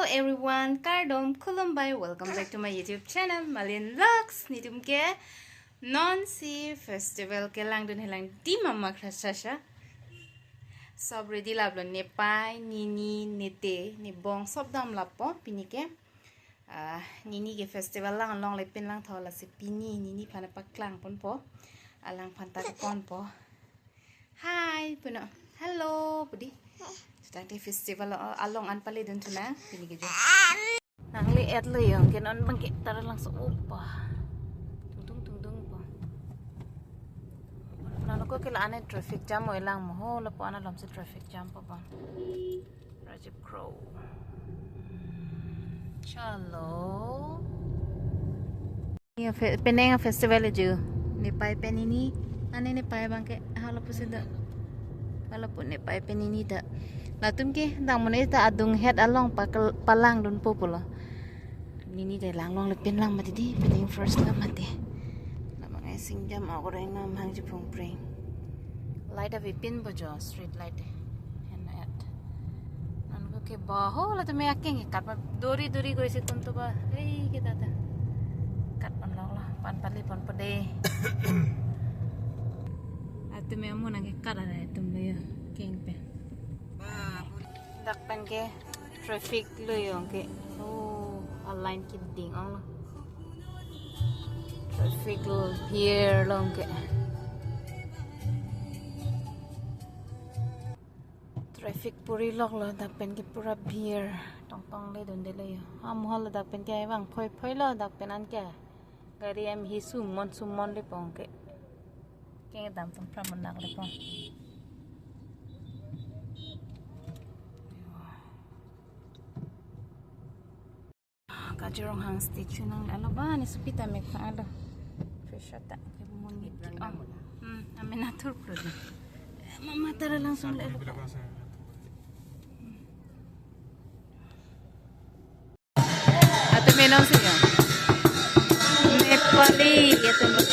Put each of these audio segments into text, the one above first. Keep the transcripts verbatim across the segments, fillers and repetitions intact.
Everyone, kardom, khulumbai, welcome back to my YouTube channel, Malin Vlogs. Netum ke non si festival kelangdun helang di mama krasasa. Sob ready laplo, nepei, nini, nete, nebong, sob damlappo, pini ke. Ah, nini ke festival lang longle pen langtho, lasi pini, nini aphan paklang ponpo, alangphan ta ponpo. Hi, puno. Hello, pudi. Sitang te festival along an pale dun thunang, pini ke jo. Nangli-et lo yo, ke non abang ke tara langso upa. Tungtung tungtung po. Nang ko ke la-an traffic jam oi lang mo ho, lapu an alom si traffic jam po bang. Rajib Kro. Chalo. Ya, fe-, penang festival ju. Nepei pen nini, ane nepei abang ke, halapu si do. Halapu nepei pen nini ta. Latum ke, dang monit ta adung het along pa-, palangdunpo pulo. Nini ta lang longle pen lang mati di, penang first lang mati. Labang ai singjam ako rai nam hang jipung pring. Light avepin po jo, street light. Hen et. Nang ko ke baho latum akeng kat pa duri duri goi si kuntu ba. Hei, kita ta. Kat pan lok la, pan pali pan pade. Atum amu nang ke kat ada atum lo yo. Keng pen. Dak pen ke traffic lo yo ke. Oh, a line keding ong lo. Traffic lo bhir lo ke. Traffic puri lok lo, dak pen ke pura bhir. Tong tong le dun de lo yo. Amu hal dak pen ke vang phoi phoi lo, dak pen an ke. Gari em hi sumon sumon le pon ke. Keng dam tum pram nak le pon. Kajirong hang statue nang alo ba ni supita mek na alo. Fresh ata. Ke mun ni ki. Hmm, amen atur pro. Mama tara langsung le alo. Ate menon si yo. Nepali ya tuh.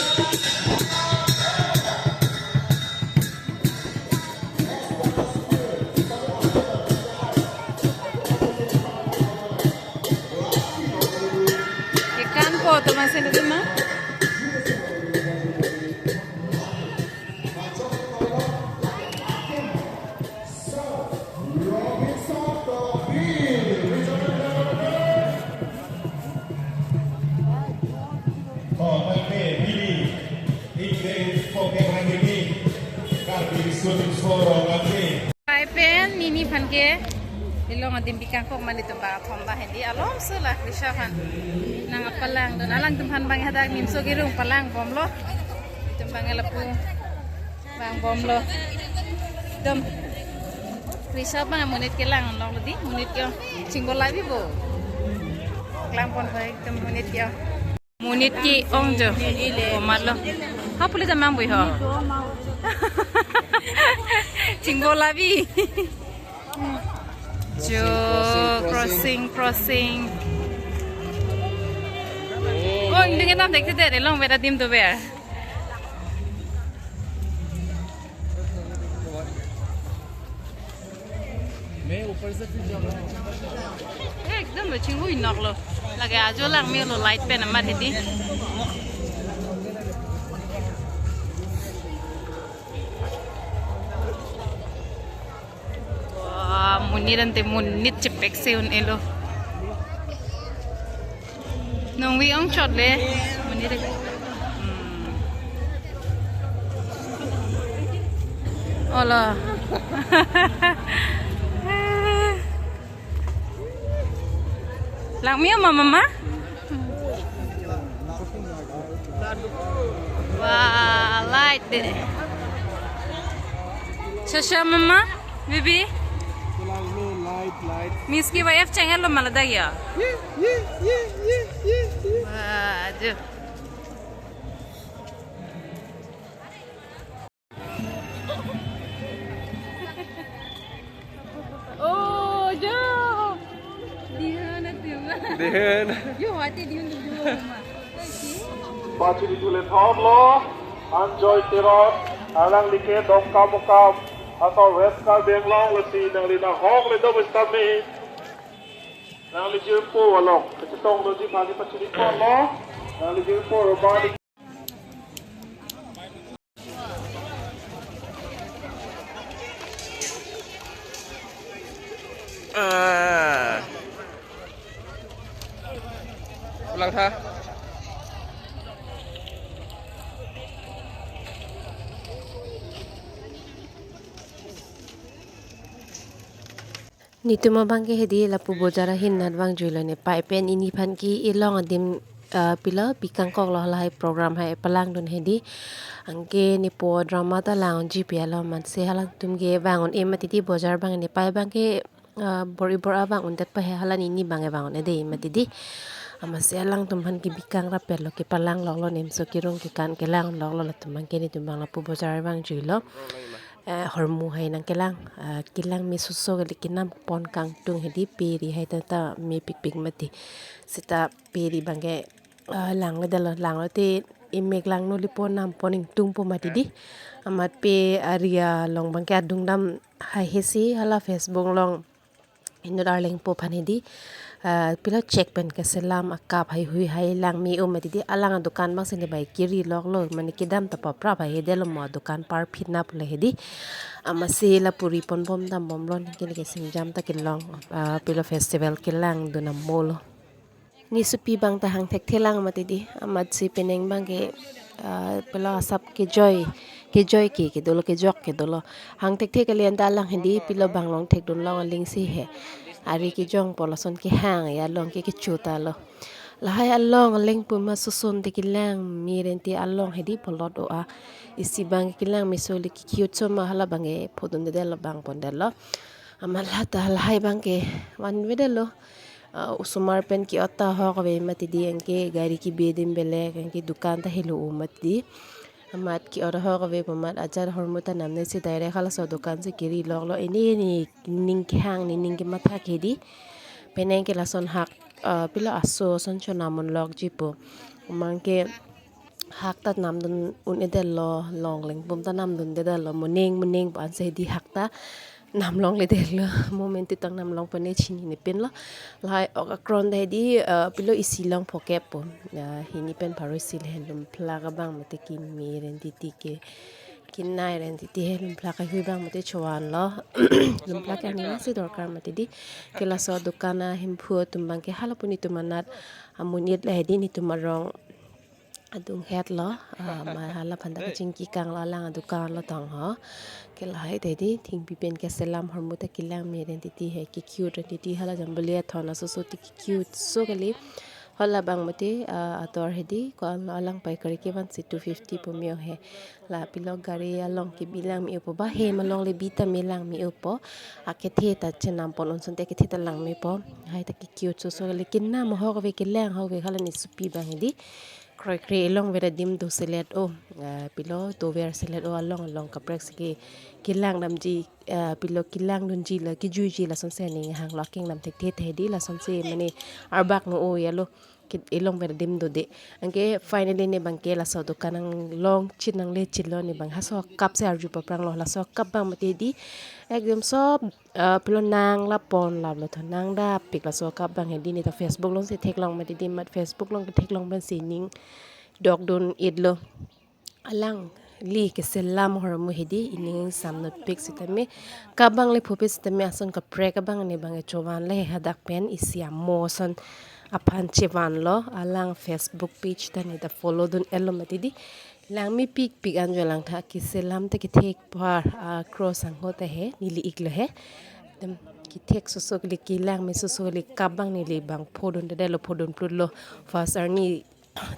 Ikan po tuh masih itu mah. Pai pen nini aphan ke ilong adim bikang kok mali tum bang athom ba hedi alom sula Krisha aphan nang apalang dun alangtum aphan bang hadak nimso kirung palang bomlo. Itum bang lapu bang bomlo. Itum Krisha bang monit kelang lok lo di monit ke chingbo labi bo. Lang pon hoi itum monit ke. Monit ke-ong jo. Komat lo. Ha puli ta mang bui ho. Chingbo labi. Jo crossing crossing. Oh, hindi kita dekte de long beda dim to ber. Ekdom lo chingui nok lo. Lage ajo lang me lo light pen amat hedi. Wah, monit ante monit chepek se un-elo. Nong wi ong chot le. Monit de. Hmm. Olo. Lang mio mama ma? Wah, light de. Shasha mama, baby. Light, light. Miss ki wife channel lo maladak ya. Ye, ye, ye, ye, ye, ye. Wah, aduh. Oh, jo. Dihan atum. Dihan. Yo, ati dihan tu dua rumah. Pachini tulen thon lo, Anjoy Teron, alangli ke Dongkamukam, asor West Karbi Anglong, lasi nangli nanghok le do bistami. Nangli jirpo along, kachetong doji aphan pachini ponlo. Nangli jirpo roba. Ah. Pulang tha. Netum abang ke hedi lapu bojar ahin nat vangjuilo ne pai pen ini aphan ke ilong adim, ah, pilo bikangkok lo lahai program hai palangdun hedi. Anke nepo drama ta langji pi alo amatsi halatum ke vang un-e mati di bojar abang ne pai abang ke, ah, bor-i bor-a vang undet pa he hala ini abang ke vang un-e de mati di. Amatsi alangtum aphan ke bikang rapet lo ke palang loklo nemso kerung kekan kelang loklo latum abang ke netum abang lapu bojar vangjuilo. Eh, hormu hai nangkelang, eh, kelang me soso kali kenam pon kangtung hedi pe ri hai ta ta mepikpik mati. Seta pe ri abang ke, eh, langledetlo, langlo te emek langno lipo nam pon ingtungpo mati di. Amat pe ari along abang ke adung dam hai hesi hala Facebook along inut arlengpo aphan hedi, ah, pilo chek pen keselam akap haihui hai lang me-o mati di, alang adukan abang si ne bai kiri loklo mane kedam ta paprap hai hedi lo mo adukan parphit nap le hedi. Amatsi lapu ri ponbom dambomlo ne ke ne ke singjam ta kelong, ah, pilo festival kelangdun amolo. Ne sopi abang ta hang thekthe lang mati di, amatsi penang abang ke, ah, pilo asap kejoi, kejoi ke, kedolo, kejok kedolo. Hang thekthe kali anta alang hedi pilo bang long thekdun long aling si he. Ari kejongpo lason kehang ya along ke kecho ta lo. Lahai along aleng puma susun te kelang me renti along hedi polot o a. Isi abang kelang me soli ke cute so ma hala abang ke phodundetlo bang pondetlo. Amat la ta lahai abang ke vanvedetlo. Ah, osomar pen ke-ot ta ahok ave mati di, anke gari kebi adim belek, anke dukan ta helo-o mati di. Amat ke-ot ahok ave pu amat ajat hormu ta namne si direct halaso dukan si kiri loklo, ini ini ning kehang ne ning kematha ke di. Penang ke lason hak, ah, pilo aso ason chonam un lokji pu. Abang ke hak ta namdun un-edetlo, long lengpum ta namdundetlo, moning moning pu ansi di hak ta nam longledetlo, mo men ti tang nam long pone chinine pinlo. Lahai ok akron ta hedi, eh, pilo isi long phokep pu. Eh, hini pen pharo isi le lumplak abang mate keme ren titi ke, kenai ren titi he lumplak haihui abang mate chovan lo. Lumplak ke aning si dorkar mati di. Ke laso dukan ahemphu atum abang ke hala pu netum anat amonit le hedi netum arong adung het lo, ah, ma hala aphan ta kachingki kang lo alang adukan lo tong ho. Ke lahai ta hedi thengpi pen keselam hormu ta kelang me ren titi he, ke cute ren titi hala jamboli athon asoso ti ke cute so kali. Hala abang mate, ah, ator hedi ko-an lo alang paikari kevan si two fifty pu me-o he. La pilo gari along kebi lang me-o po ba hem along le bi ta me lang me-o po. Akethe ta chenam pon unson te akethe ta lang mepo. Hai ta ke cute soso kali kenam ahok ave kelang ahok ave hala ne sopi abang hedi. Kroikre ilong vera dim do selet o, ah, pilo dover selet o along along kaprek si ke kelang damji, ah, pilo kelangdunji la kejuiji lason si ne hang lo akengnam thekthe ta hedi lason si mane arbak no o ya lo. Ke ilong vera dim dode. Anke finally ne abang ke laso dukan nanglong chit nangle chitlo ne abang haso akap si arju paprang lo laso akap abang mati di. Ekdom sob ah, pilo nang la pon laplo tho nang dap pik laso akap abang hedi ne ta Facebook along si theklong mati di mat Facebook along ketheklong pen si ning dokdun-etlo. Alangli keselam ahormu hedi ining samnut pik sitame kap abang le phope sitame ason kaprek abang ne abang chovan le hadak pen isi amo ason aphan chevanlo alang Facebook page ta ne ta follow dun-etlo mati di. Lang mepikpik anjo langtha keselam ta kethek par, ah, cross angho ta he neli iklo he. Dem kethek soso kali kelang me soso kali kap abang neli abang phodundetlo phodun plutlo. First arni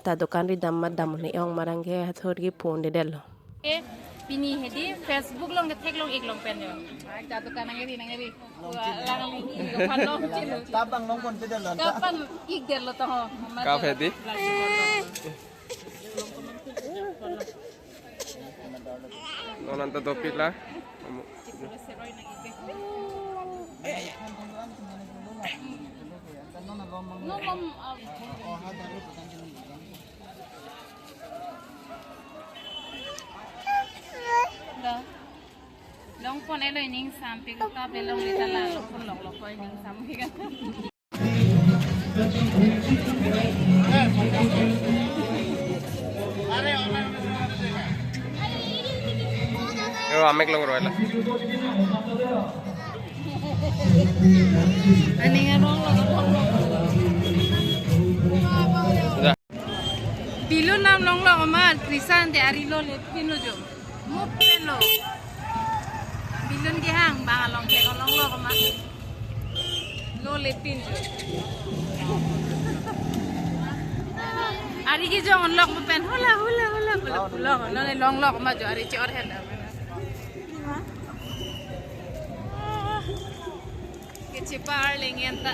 ta dukan ri dam ma dam ne ong marang ke hathor ke phondetlo. Eh, pini hedi Facebook along ketheklong iklong pen yo. Ai, ta dukan nangri nangri. Wah, lang li, iklong phan long chilo. Kap abang long pondetlo. Kap abang ikdetlo tong ho. Kap hedi. Non anta dopik la. Long pon elo ining sampik kap le long le ta la long pon long long pon ining sampik. Pamek long roila. Aning arong lo, arong lo. Balloon nam longlo ma, Krishan te ari lole pinlo jo. Mo penlo. Balloon kehang bang along ke longlo ma. Lole pin jo. Ari kejong lok mo pen hula hula hula hula pulo. Lole longlo ma jo ari chor hel. Kechepar lengenta.